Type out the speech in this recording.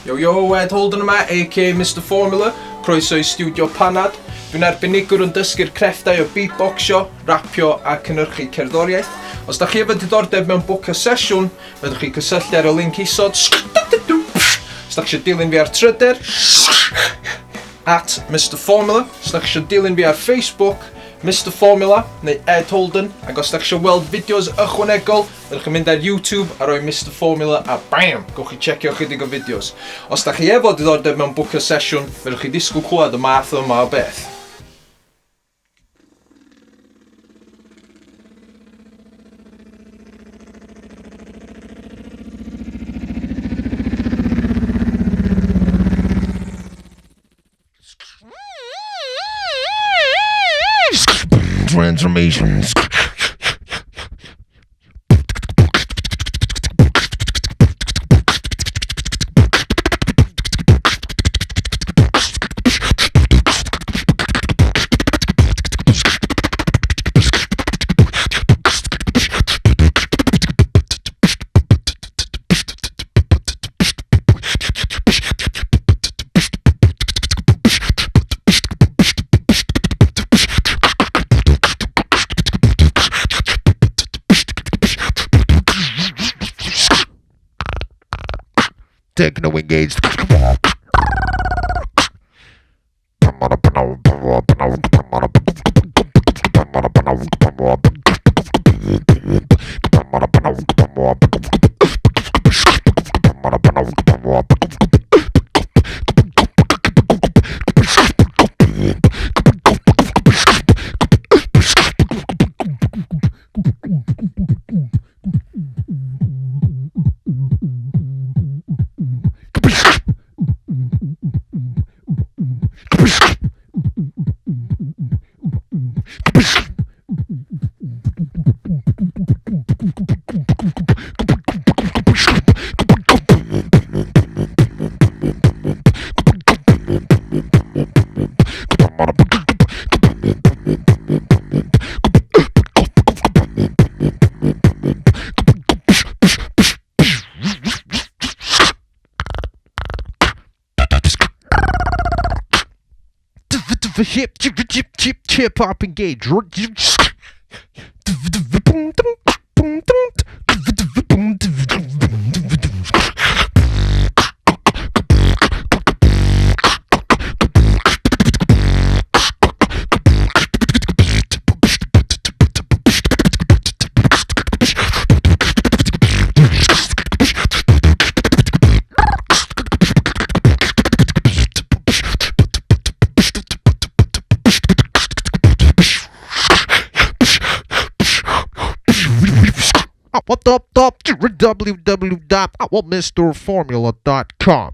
Yo yo, Ed Holden yma, aka Mister Formula. Croeso i Stiwdio Panad. Dwi'n arbenigwr yn dysgu'r crefftau o beatboxio, rapio a cynhyrchu cerddoriaeth. Os da chi efo diddordeb mewn bwcio sesiwn, fedrwch chi cysylltu ar y link isod. Os da chi eisiau dilyn fi ar Tryder, at Mister Formula. Os da chi eisiau dilyn fi ar Facebook, Mister Formula neu Ed Holden. Ac os da chi eisiau weld fideos ychwanegol, Fedrwch chi mynd ar YouTube a rhoi Mister Formula a BAM! Gewch chi checio chydig o fideos. Os da chi efo diddordeb mewn bwcio sesiwn, fedrwch chi ddisgwyl clywed y math yma o beth. Transformations. Techno engaged. Hip chip chip chip chip hop engage. www.mrformula.com.